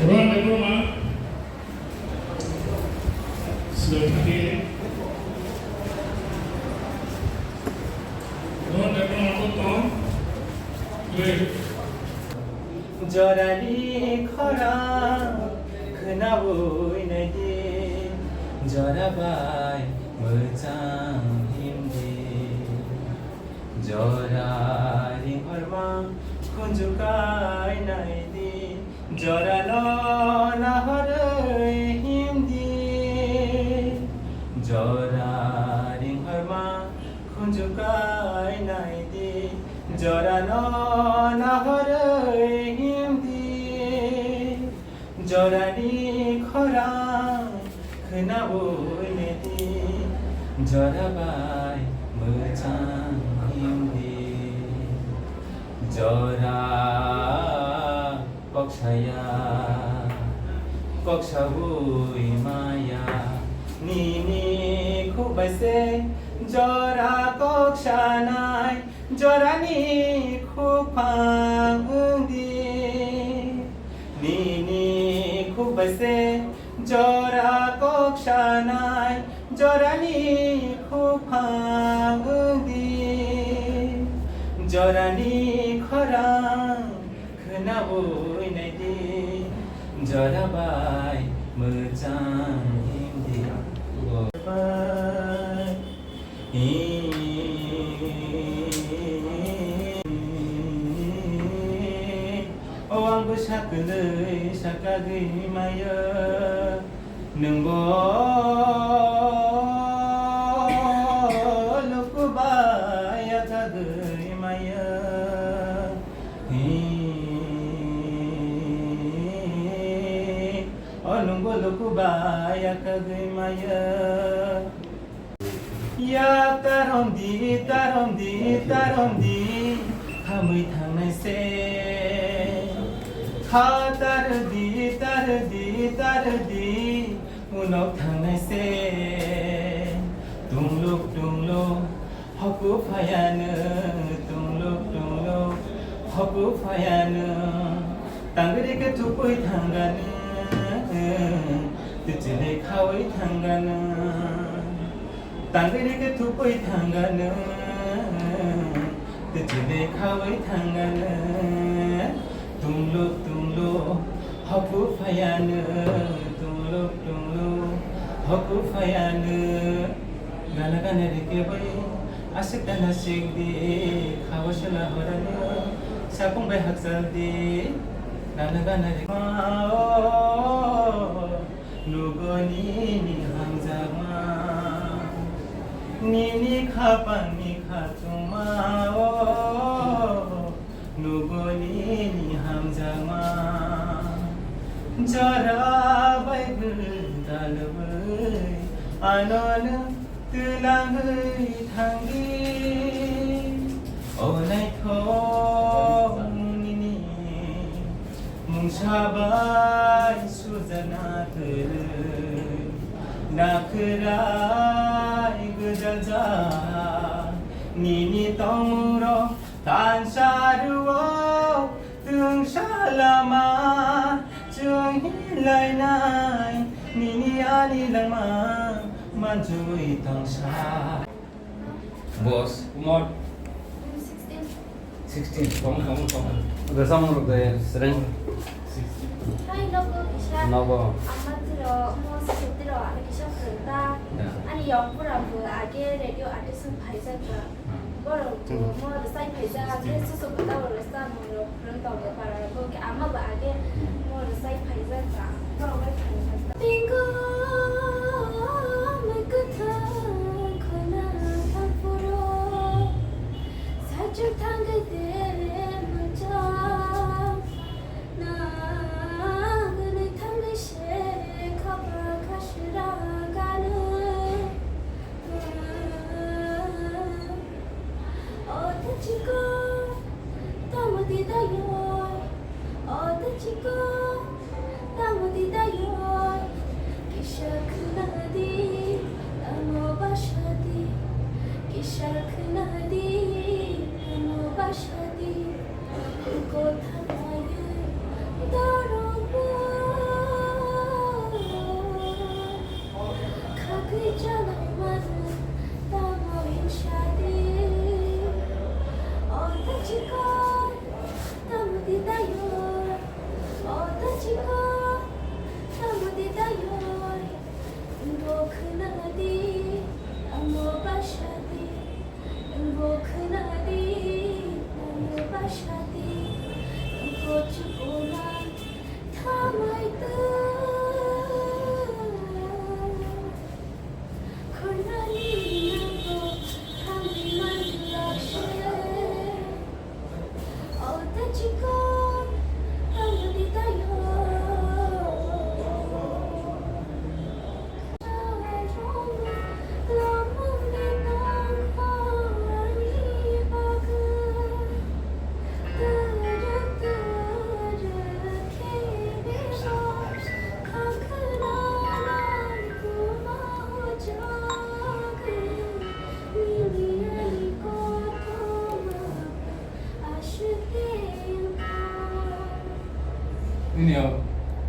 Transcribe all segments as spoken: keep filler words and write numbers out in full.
Roll diploma. Sir, thirty-eight. Roll diploma, tong. Great. Jorani khorang khwnawi naidi, jora bai mwchang himdi. Jora ringhorma khunju kai naidi, jorano nahorwi himdi. Jora ringhorma khunju kai naidi, jorano nahorwi himdi. Jorani khorang khwnawi naidi, jora bai mwchang himdi. Jora kok saya, kok sawi maya, nini khuk bai se jora kok sanai, jorani khuk phang wngdi. Nini khuk bai se jora kok sanai, jorani khuk phang wngdi. Jorani khorang khwnawi naidi, jora bai mwchang himdi. O ang bwsa kwlwi sakagwi maya, nwngbo luku bai achagwi maya. O nwngbo luku bai achagwi maya. Ya tarom di, tarom di, tarom di, khamwi thangnai se. Kha tar di, tar di, tar di, unok thangnai se. Tungluk, tungluk, hoku phayano, tungluk, tungluk, hoku phayano. Tangri ke thupui thangano, tuchile khawi thangano. Tangri ke thupui thangano, tuchile khawi thangano. Tungluk, tungluk, hoku phayano, tungluk, tungluk, hoku phayano. Gana gana rike bai, asik dana sik di, khawa sula horano, sapung bai hakchal di. Gana gana rike. Nugo nini hamjakma, nini khapangni khatungma o. Nugo nini hamjakma, jora bai gwdalwi ano nwng twlangwi thangdi. O naithok nini mungsa bai sujana kwrwi, nakhwrai gwdalja nini tongmungrok. Tansa rwo twngsa lama, chwng hinlainai nini ani langma, manjui tongsa. Boss, umor? Sixteen. Sixteen, tong, tong, tong. Rwchapmung rok de, sereng. Hai, nogo kisa. Nogo. Ama tiro, mo sutiro, ane kisa phwrwng ta. Ya. Ani yong pura bo age radio attention phaijak ba. Borok mo rwchai phaijak, age susu kwtal rwchapmung rok phwrwng tongo para rok, ama bo age mo rwchai phaijak ba, borok bai phaijak. Bingo mai kwthang khwna thang phuru, saichung thangwi de manjak. Nangni thangwi se khaba khasra ganu. O tachiko, tamo di dayo. O tachiko.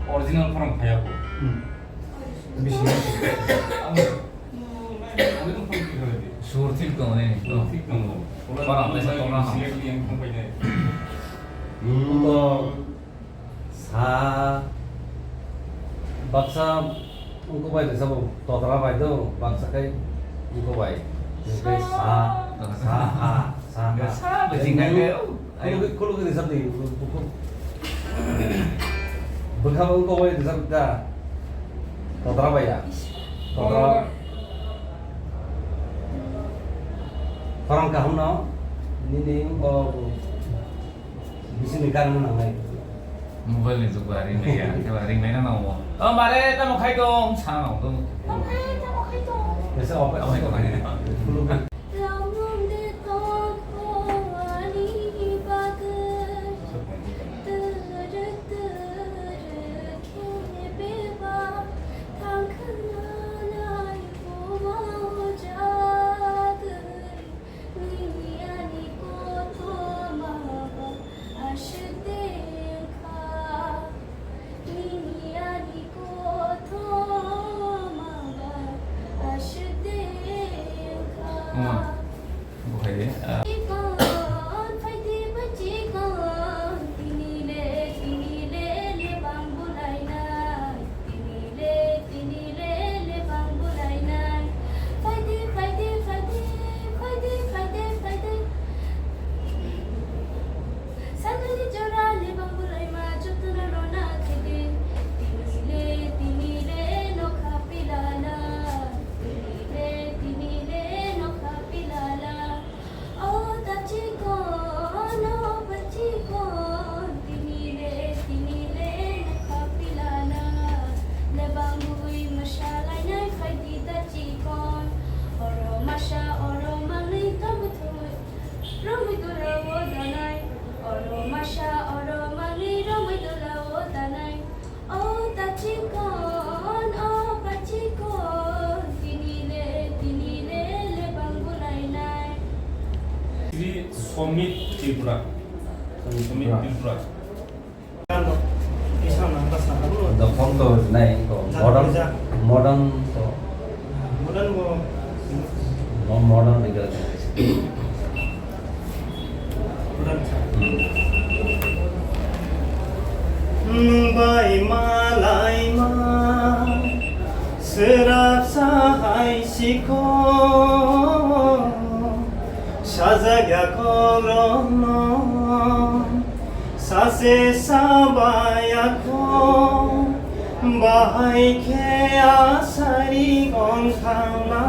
Original khorang phaiya bo. Hmm. Bisi. Ang, ang original khorang phai kha di. Sur thik tong ni. Sur thik tong. Khorang phai sa tong na. Silet yang khorang phai nai. Hmm. Sa baksa ungkuk bai rwchapbo totra bai do, baksa khe ungkuk bai. Hwnkhe sa, sa, ha, sa, ha. Sa bai sing khe, oh, ayo. Khulugwi, khulugwi rwchap di, bukhuk. Bwkha bo ungkuk bai rwchap da. Totra bai ya. Totra. Khorang kaham no, nini ungkuk. Bisingni gana nangnai. Mobile ni jukba ringnai ya, khe ba ringnai na nango. O mare, tamo khai tong, sana nango tong. Tamo khai, tamo khai tong. Kaisa opai, opai tong khai. Lamung de tong ko ani bagwi. Turu, turu, khe beba, thang khna nai bo jagwi. Nini ani kothoma ba aswk de wngkha. Nini ani kothoma ba aswk de wngkha. Omo, bukhai de, ah. Chikon, phaidi ba chikon, tini le, tini le, lebang bulai nai. Tini le, tini le, lebang bulai nai. Phaidi, phaidi, phaidi, phaidi, phaidi, phaidi. Salni jora lebang bulai ma, jotono rona khaidi. Tini le, tini le, nokha pilala. Tini le, tini le, nokha pilala. O ta chikon, o ba chikon, tini le, tini le, nokha pilala. Lebang bui masa lainai phaidi ta chikon. Oro masa, oro mangnwi tongwi thangwi, romwi dula o danai. Oro masa, oro mangnwi romwi dula o danai. O ta chikon, o ba chikon, tini le, tini le, lebang bulai nai. Shri Somit Tripura. Somit Tripura. The phone to nai ko modern, modern to. Modern bo. Mo-, modern legal. Nwng bai malaima, swrapsa hai sikho, sajak ya kholrokno, sache sabaya kho, bahai khe asari ongthangna.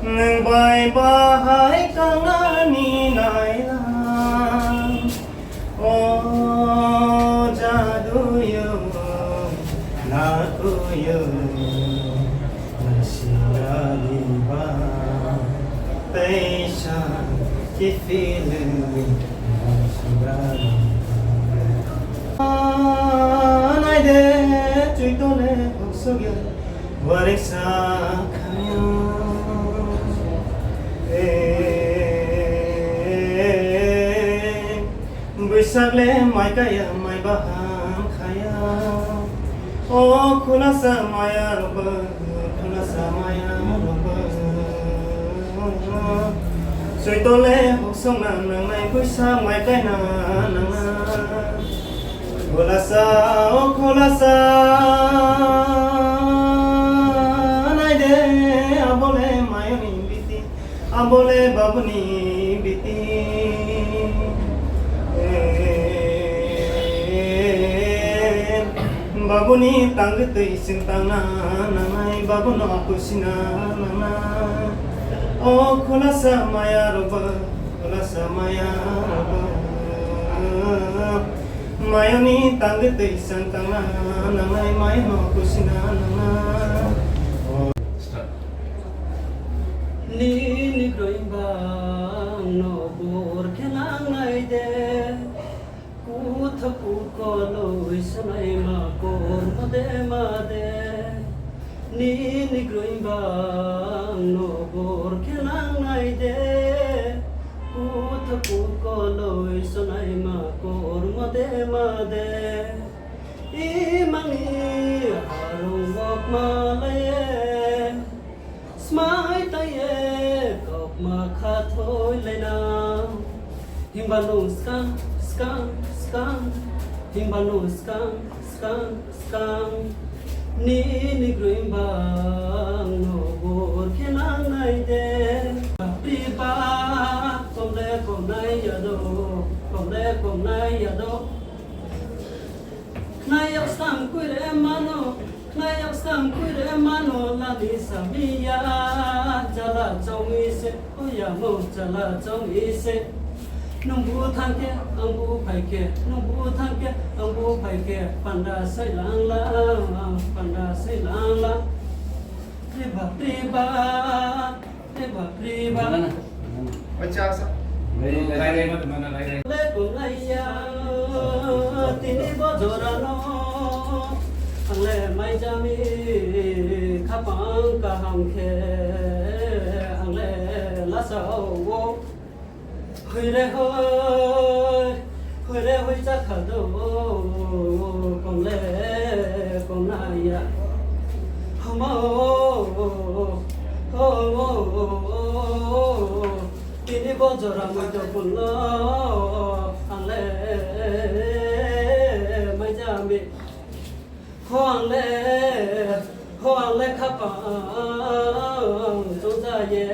Nwng bai bahai kanani nailang, o jaduyo, nakuyo, nasirani ba, teisa kiphilwi, nasirani ba. Naide, chuitole hoksogya. Wariksa khayo. Eh, Bwsakle mai kaya, mai baham khaya. O khulasa maya roba, khulasa maya roba. Soitole hoksongna nangnai, bwsak mai kaina nangna. Khulasa, o khulasa, naide, abole mayoni biti, abole babuni biti. Babuni tangwi twi chwng tangna nangnai, babuno kusina nangnai. O khulasa maya roba, khulasa maya roba. Mayoni tangwi twi chwng tangna nangnai, mayano kusina nangnai. Nini groimba no bor khe nangnai de. Kuthuk kukoloi swnaima kormo de ma de. Nini groimba no bor khe nangnai de. Kuthuk Pukoloi sonaima kor mode made, imani harung bok malaye, smai taye kokma khathoi lena. Himba no skang, skang, skang, himba no skang, skang. Skang nini grwng bang no bor khe nang nai de. Bapri ba, komle komnai ya do, komle komnai ya do. Khnayak sam khuire mano, khnayak sam khuire mano, lani samiya, jala chongwi se. Oya mo chala chong ise. Nungbu thangke, angbu phaike, nungbu thangke, angbu phaike, panda sai lang lang, panda sai lang lang. Priba, priba, priba, priba. Mana? Baca asa. Rai, rai, rai, mana, rai, rai. Le kung laiya, tini bojorano, ang le mai jami, khapang kaham khe. Ang le lasa o o. Hui re hui, hui re hui chakha do, kong le kong na ya. Homa o, o, o, o, o, tini bojora moi to pun lo, ang le mai jami. Hoang le, hoang le khapang chongjaye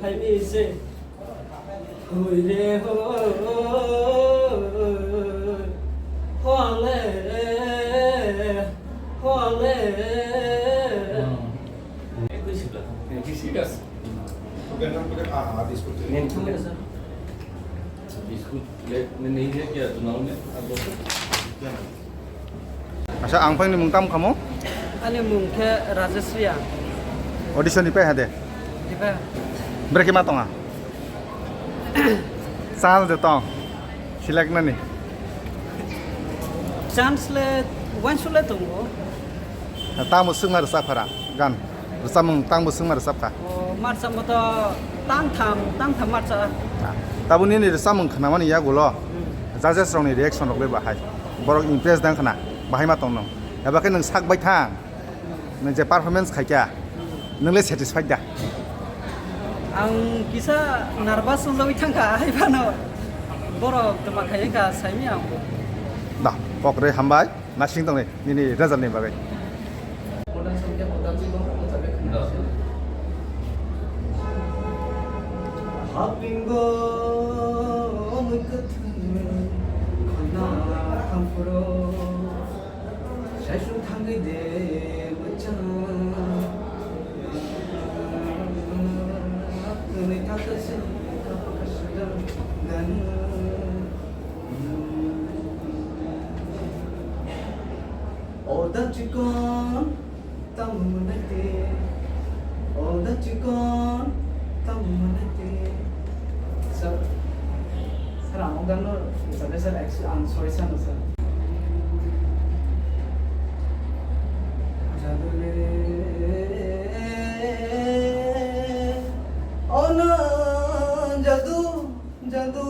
phaimi se. Hui re hui, hoang le, hoang le. Biscuit le, ne, ne, ne, kya, tu naone, abo. Acha, ang phai ni mung tam kamo? Ani mung khe Rajesh Riya. Audition ni pai hade? Di pai. Brekhe ma tonga? Chal de tong. Select nani? Chance le, wansuk le tongo. Tamo swngna rwchap phara gan? Rwchapmung tangbo swngna rwchap kha? O, marcha moto tang tham, tang tham marcha. Tabuk nini rwchapmung khnamani yagulo judges rokni reaction rok le bahai? Borok impress dang khna, bahai ma tong nung? Eba khe nwng sak bai thang, nwng je performance khai kha, nwng le satisfied da? Ang kisa nervous wngwi thang kha, hai phano borok tuma khai kha, saimi ang. Da, kok re hambai. Nasing tongni nini result ni bagwi. Hapingo mui kwthwng khonna thampuro, saisung thangwi de mwchang. Kwnwi thangkha se kaphang kasudang ganu. Oda chikon, tamo manate. Oda chikon, tamo manate. Sir, sir, ang gano, sir, sir, actually, ang sorry, sir, sir. Jadule, oh no, jadu. Jadu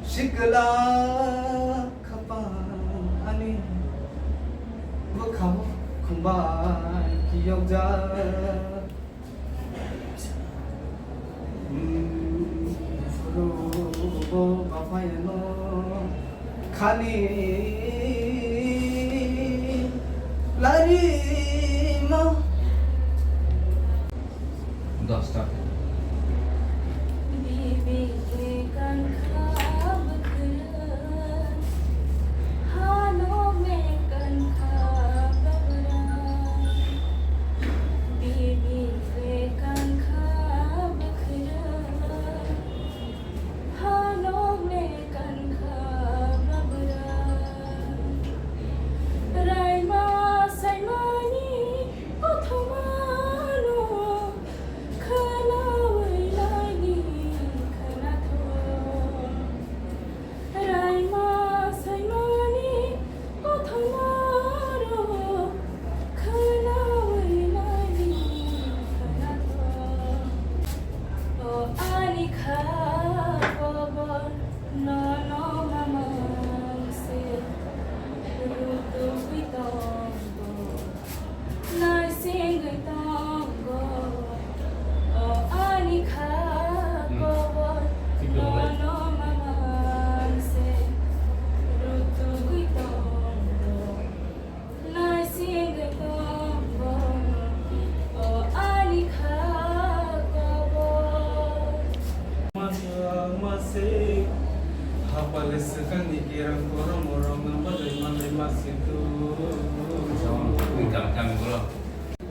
sikla khapang ani bwkhao khumbai kiyokjak. Bo baphaino khani larima. Dosta. Bibi kankha bwkhwrwng, hano me kankha bwkhwrwng. Bibi kankha bwkhwrwng. Hanok ne kankha babra. Raima saima Pale swkangni kerang borok morok no bagwi manlai ma situ. Kami, kami bro.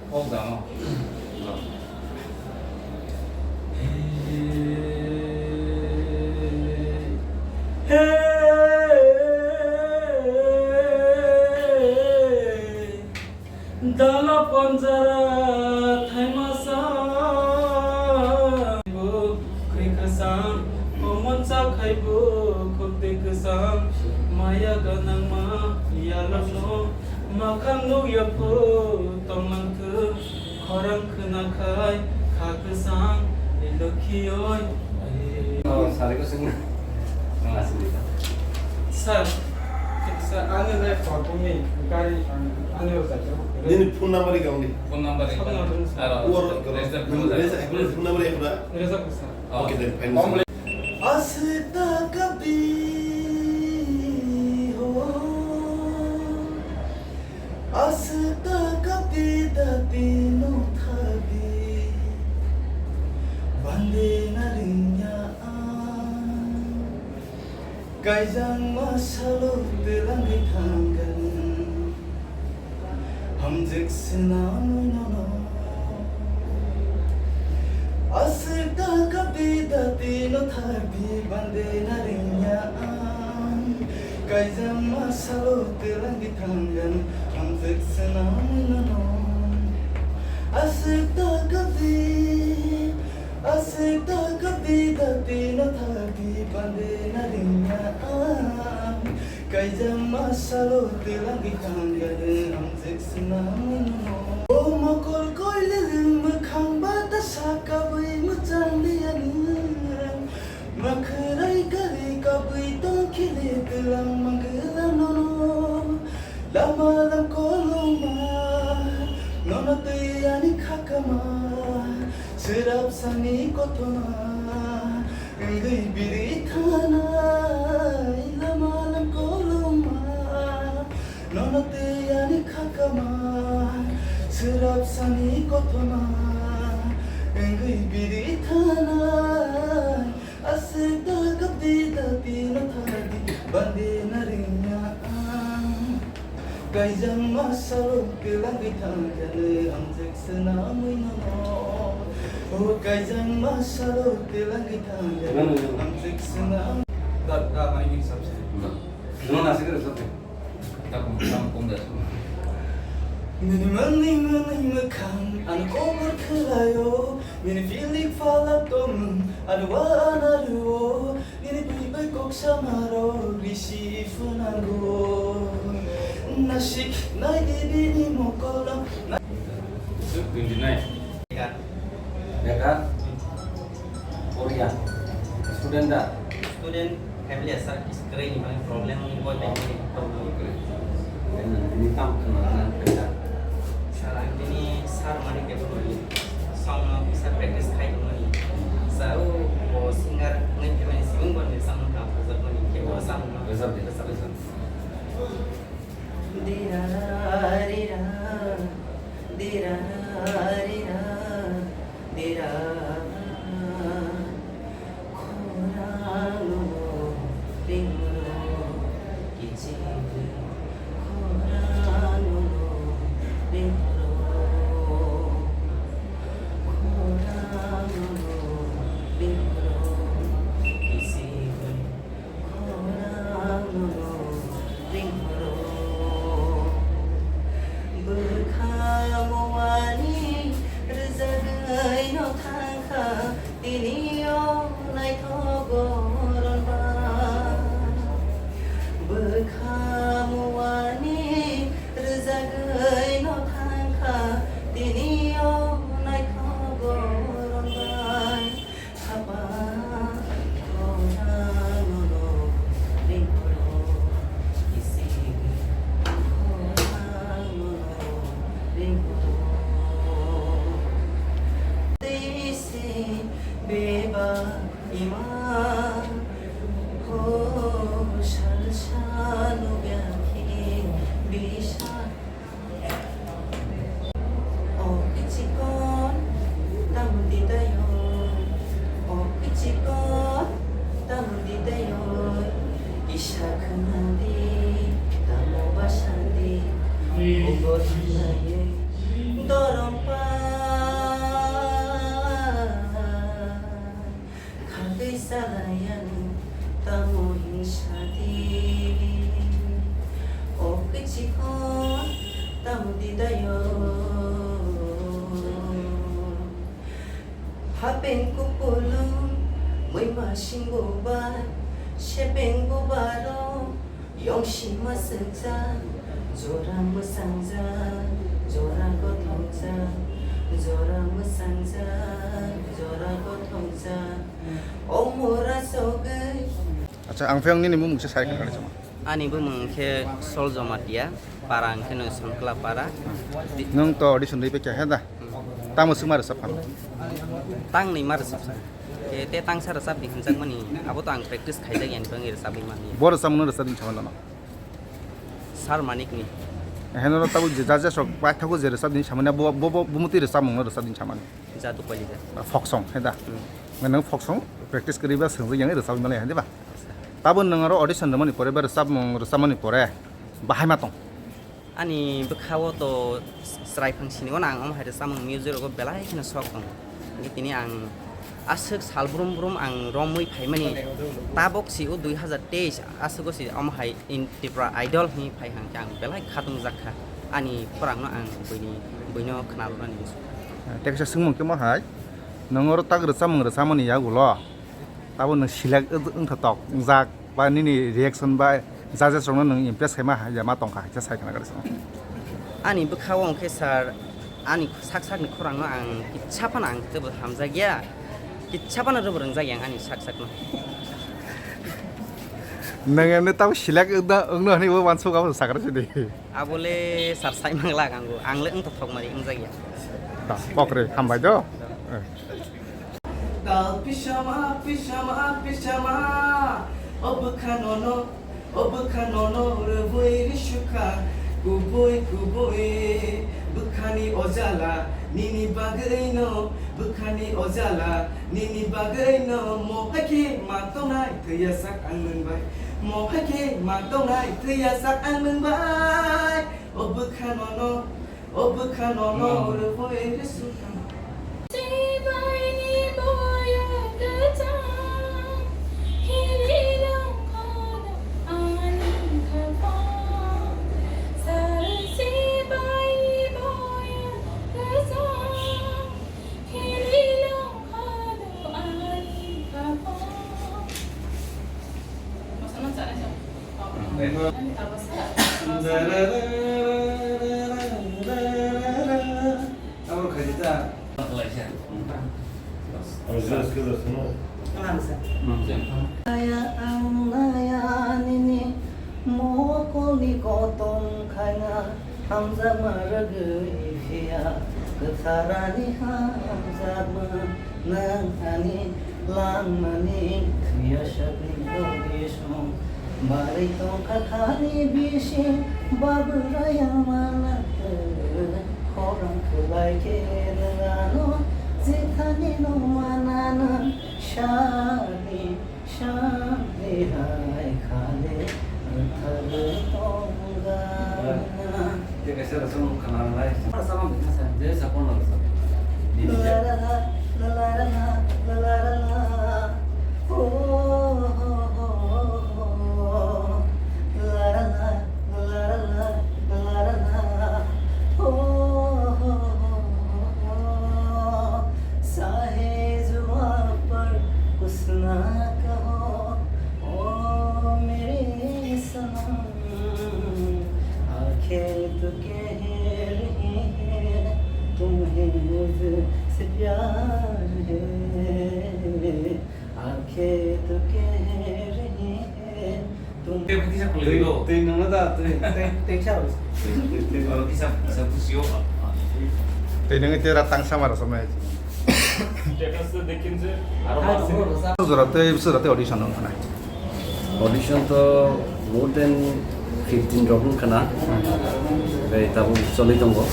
Kok damo. Dala panjara thaimasa bo khwi khasang, komon cha khai bo khukti kwsang, maya ganang ma yalano makhang nuk yaphu tonglang thung, khorang khwna khai kha kwsang, lokhi oi. Oh, sari ko sing. Nang asli ka. Sir, sir, ani lai photo ni gari, ani, ani ro jai. Nini phone number ikam di. Phone number ikam. Phone number. Aro. Uar ko. Reza, reza, reza, phone number ikam da. Reza ko sir. Oh. Okay, then, fine. Aswk ta kapdi ho. Aswk ta kapdi dati no thadi. Bande na ringya ang. Kaijang ma salo twlangwi thangani. Hamjwk swnamwi nono. Aswk ta kapdi dati no thakdi bande na ringya ang. Kaijang ma salo twlangwi thangani. Hamjwk swnamwi nono. Aswk ta kapdi. Aswk ta kapdi dati no thakdi bande na ringya ang. Kaijang ma salo twlangwi thangani hamjwk swnamwi nono. O mokol koilwlwng mwkhang batasa kabwi mwchang liyani. Makhwrai kali kabwi tongkhili twlang mangwla nono. Lama lam koloma nono twi ani khakama. Swrapsani kothoma wngwi biri thanai lama lam koloma. Nono twi ani khakama swrapsani kothoma wngwi biri thanai. Aswk ta kapdi dati no thadi bande na ringya ang. Kaijang ma salo twlangwi thangani hamjwk swnamwi nono. O kaijang ma salo twlangwi thangani hamjwk swnam. Da, da, mai ni sabse. Kino na sikre sabse. Ta kum, ta kum da. Nini manwi manwi mwkhang ano kobor khwlaio. Nini feeling phalak tong ano wa anario. Nini bui bai kok samaro risi funango. Nasik nai di bini mokolo. Twenty nine. Bekar. Korea. Student da. Student family asal iskrai ni bang problem ni boy family problem. Ini tam kenal bekar. Salah ini sar mani ke bang. Song no bisa practice khai dong ni. Sa u bo singer ngai ke mani sing bon ni sang no kam kerja mani ke bo sang no. Result deh, result. Dirararira, dirararira, dira. Khorang no ringro kiching, khorang no ringro, khorang no ringro kiching. Khorang no ringro. Bwkha muani rwjagwi no thangkha tini o naithogo ronba. Bwkha muani rwjagwi no thangkha tini o naithogo ronba. Hapa khorang no ringro, kisik khorang no ringro. Tei se beba ima ho salsa no yakhe bisa. O kichikon, tamdi tayo. O kichikon, tamdi tayo. Isa khwnadi, tamo basandi, obo thanglaye dorompa. Khagwi chalayani tamo hinsadi, o kichiko tamo didayo. Hapeng kupulung, muima singbo bai, sepeng bubaro, yong sima sengsa, jora mwsangjak, jora gothokjak, jora mwsangjak, jora gothokjak, o mura sogwi. Acha, ang phiyang nini mung mungsa sai khna kali sama. Ani bumung khe Sol Jamatia, para ang khe no Sonkla para. Nwng to audition dei pe kya he da? Tamo swngma rwchap phano? Tang ni ma rwchap sa. Te, te tang sa rwchap di hinjak mani, abo to ang practice khaijak yani bangwi rwchap mani. Bo rwchap mung rwchap din chamani no? Sar Manik ni. Heno ro tabo je jaja sok pai thago je rwchap din chamani, bo, bo, bo, bumuti rwchap mung rwchap din chamani. Jadu Kalija. Folk song he da? Hmm. Nwng folk song practice kariba swngjak yang rwchap mani he ba? Tabo nwng aro audition rwmani pore ba rwchapmung rwchapmani pore bahai ma tong? Ani bwkhao to chwrai phang sini o ang omo hai rwchapmung music rogo belai kheno sok tongo. Hingke tini ang aswk sal brum brum ang romwi phaimani tabok si o dui hazar teis aswk o si omo hai in Tripura Idol hwnwi phai hang khe ang belai khatung jak kha. Ani khorang no ang buini buino khna rwnani muchung. Tei kaisa swngmung khe mo hai, nwng oro tak rwchapmung rwchapmani yagulo. Tabo nwng select wng-, wngthotok, wngjak, ba nini reaction ba judges rokno nwng impress khaima ya ma tongkha, hakhe sai khna gari song. Ani bwkhao hwnkhe sir, ani sak sakni khorangno ang kitsa phano ang teibo hamjakya, kitsa phano rwbo rwngjak yang ani sak sakno. Nwng emni tabo select wngna, wngno hwnwi bo uansuk abo sakra sidi. Abole sir sai manglak angbo, ang le wngthothok mari wngjakya. Ta, pokri, hambai do. Tal pisama, pisama, pisama, o bwkha nono, o bwkha nono rwbwi risukha, kubui, kubui, bwkhani o jala, nini bagwino, bwkhani o jala, nini bagwino, mo hai khe ma tongnai, thwiya sak ang nwng bai, mo hai khe ma tongnai, thwiya sak ang nwng bai, o bwkha nono, O bwkha nono rwbwi rwsukha. Sibaini boya kwchang, hiri longkha ani khaphang. Sari sibaini boya kwchang, hiri longkha ani khaphang. Kaya ang naya nini mokolni kotom khaina hamjakma rwgwi phiya kwtharani hamjakma. Nang ani langmani thwiya sakni dori song barwi tongkha khani bising babwraya mana khorang khwlai khe nang ano jethani no mana nang sani sani hai khale rwtharwi tongkha. आंखें तो कह रही है, तुम्हें मुझसे प्यार है। आंखें तो कह रही है, तुम Tei kisa kulai lo. Tei nungna da, tei. Tei, tei kisa. Tei, tei, tei. Aro kisa, kisa busio. Tei nungni tei rat tang samara samai. Status to dekhin je, aro basini. Jora tei, jora tei audition wng khanai. Audition to more than fifteen rok wng khana. Bai tabuk choli tongo.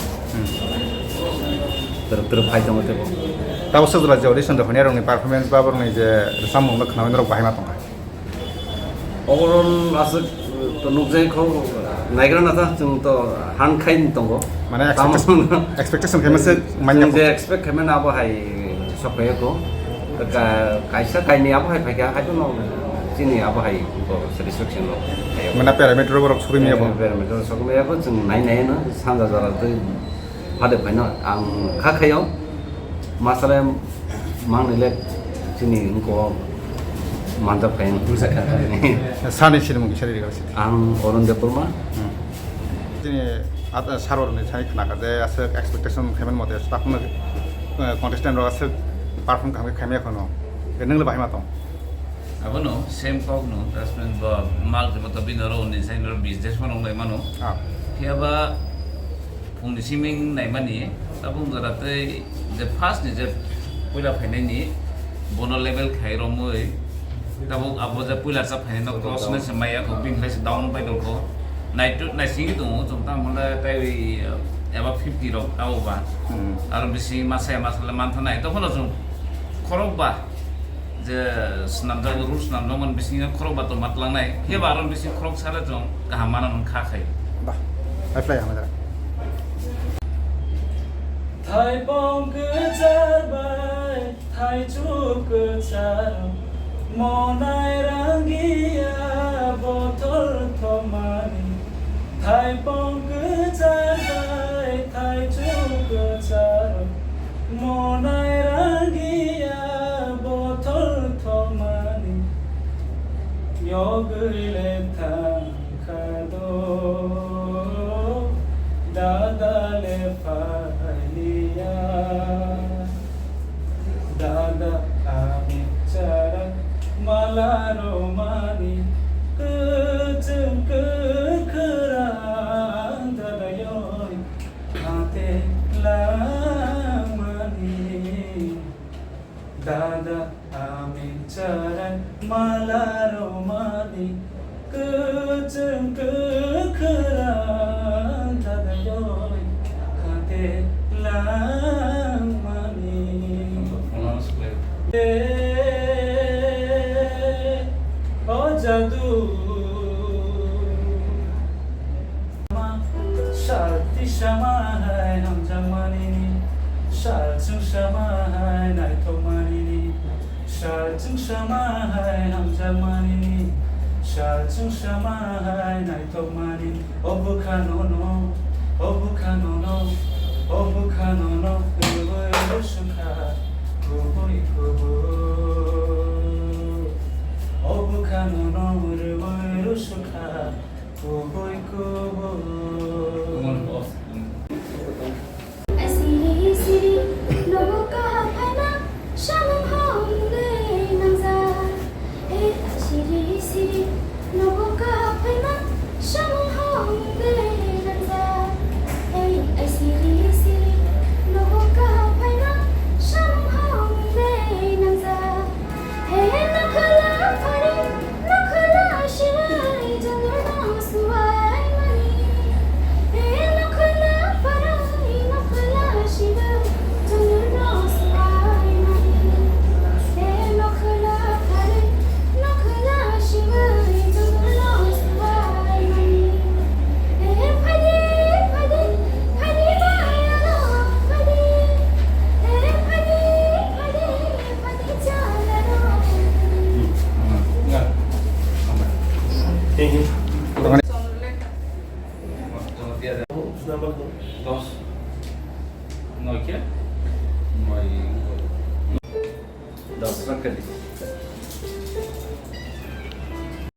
Ter, ter phai tongo tebo. Tabuk sojora je audition rok hwnwi rokni performance ba borokni je rwchapmung no khnawi norok bahai ma tongkha. Overall aswk to nukjai kho, naigra nata chwng to han khai tongo. Mane tamo expectation, expectation khe mase manya chwng je kho. Expect khaimani abo hai sok phaiya kho. Ka-, kaisa kaini abo hai phaikha, hai no chini abo hai bo satisfaction no phaiya. Mane parameter borok sugui maya bo. Parameter sugui maya bo, chwng nai nai no sanja jora twi Hade phaino ang kha khayo, masale mangnile chini wngko manjak phai wngsa kha. Sani sinimung kisa riri gasi. Ang Arun Debbarma. Hmm. Chini at-, saror ni sani khna kha je aswk expectation khaimani mote staff no, eh, contestant rok aswk perform khamkhe khaimya khano. Nwngle bahai ma tong. Abono same kok no, tasmani bo mal jeba to bini oro ni sai noro business ma rong lai mano. Ah. Phiya ba phung ni siming nai mani, tabuk jora tei je first ni je puila phainai ni bono level khai romwi, tabuk abo je puila cha phainai no cross nai se maya ko, bini lai se down pai dong ko. Nai tu, nai sing tongo, chwng tamo le tei, eh, eba fifty rok abo ba. Hmm. Aro bisi masa masa le mantha nai, tokhono chwng khorok ba. Je swnamjak, rule swnamjakmani bisingo khorokba tongma twlangnai, phiya ba aroni bisingo khoroksa le chwng kaham mana hwn kha khai. Bah, hai phlai hamjak. Thaipong kwchar bai thaichuk kwchar, monai rangiya bothol thomani. Thaipong kwchar bai thaichuk kwchar, monai rangiya bothol thomani. Yogwi le thangkha do, dada le phailiya. Dada, ami chara mala romani, kwchwng kwkhwrang dada yoi hate langmani. Dada, ami chara mala romani, kwchwng kwkhwrang dada yoi hate langmani. O jadu. Sal tisama hai hamjakmani ni, sal chwngsama hai naithokmani ni. Sal chwngsama hai hamjakmani ni, sal chwngsama hai naithokmani ni. O bwkha nono, o bwkha nono, o bwkha nono rwui rwsukha kubui kubui. O bwkha nono rwui rwsukha kubui kubui. Asiri siri nogo kaham phaima samung hong de nangjak. Hey, asiri siri nogo kaham phaima samung hong de nangjak. Hey, asiri siri nogo kaham phaima samung hong de nangjak. Hey, nokhola phari